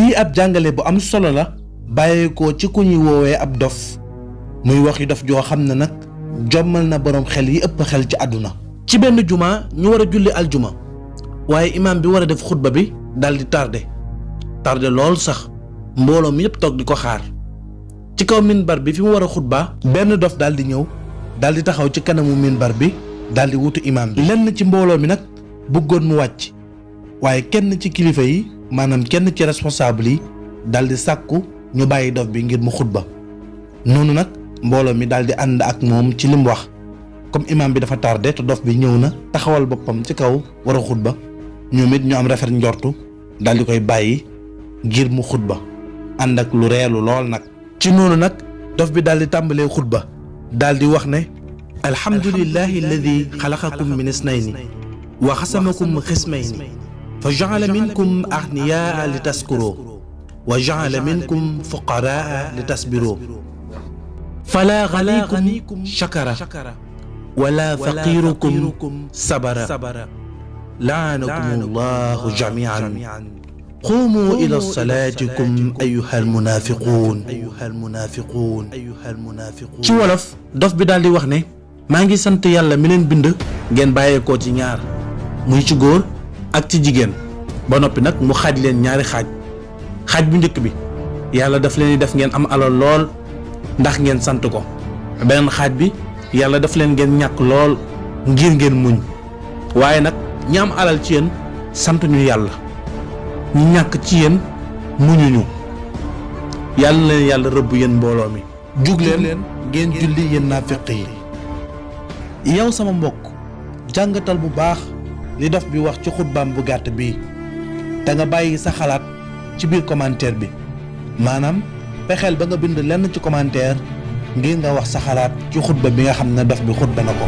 lii ab jàngale bu am solo la bàyyeekoo ci ku ñuy woowee ab dof muy wax yu dof joo xam ne nag jommal na boroom xel yi ëpp xel ci àdduna. ci benn juma ñu war a julli aljuma waaye imaam bi war a def xutba bi daal di tardé lool sax mbooloo mi yëpp toog di ko xaar ci kaw minbar bi fi mu war a xutba benn dof daal di ñëw daal di taxaw ci kanamu minbar bi daal di wutu imaam bi. lenn ci mbooloo mi nag bëggoon mu wàcc waaye kenn ci kilifa yi maanaam kenn ci responsable yi daal di sàkku ñu bàyyi dof bi ngir mu xutba noonu nag mbooloo mi daal di ànd ak moom ci li mu wax comme imaam bi dafa tardé te dof bi ñëw na taxawal boppam ci kaw war a xutba ñoom it ñu am rafet njortu daal di koy bàyyi ngir mu xutba ànd ak lu reelu lool nag. ci noonu nag dof bi daal di tàmbalee xutba daal di wax ne alhamdulillahi alladi xalaqakum min isnayni wa xasamakum xismayni fa jaala minkum agniyaa li taskuro wa jaala minkum fuqaraa li tasbiro fala ganikum shakara wala faqirukum sabara laanakum allahu jamian qumu ila salaatikum ayuha almunafiquun ci wolof dof bi daal di wax ne maa ngi sant yàlla mi leen bind ngeen bàyyeekoo ci ñaar muy ci góor ak ci jigéen ba noppi nag mu xaaj leen ñaari xaaj bu njëkk bi yàlla daf leen di def ngeen am alal lool ndax ngeen sant ko beneen xaaj bi yàlla daf leen ngeen ñàkk lool ngir ngeen muñ waaye nag ñi am alal ci yéen sant ñu yàlla ñi ñàkk ci yéen muñuñu yàlla leen yàlla rëbb yéen mbooloo mi jug leen ngeen julli yéen naafiq yi yow sama mbokk jàngatal bu baax li dof bi wax ci xutbaam bu gàtt bi te nga bàyyi sa xalaat ci biir commentaire bi maanaam fexeel ba nga bind lenn ci commentaire ngir nga wax sa xalaat ci xutba bi nga xam ne dof bi xutba na ko.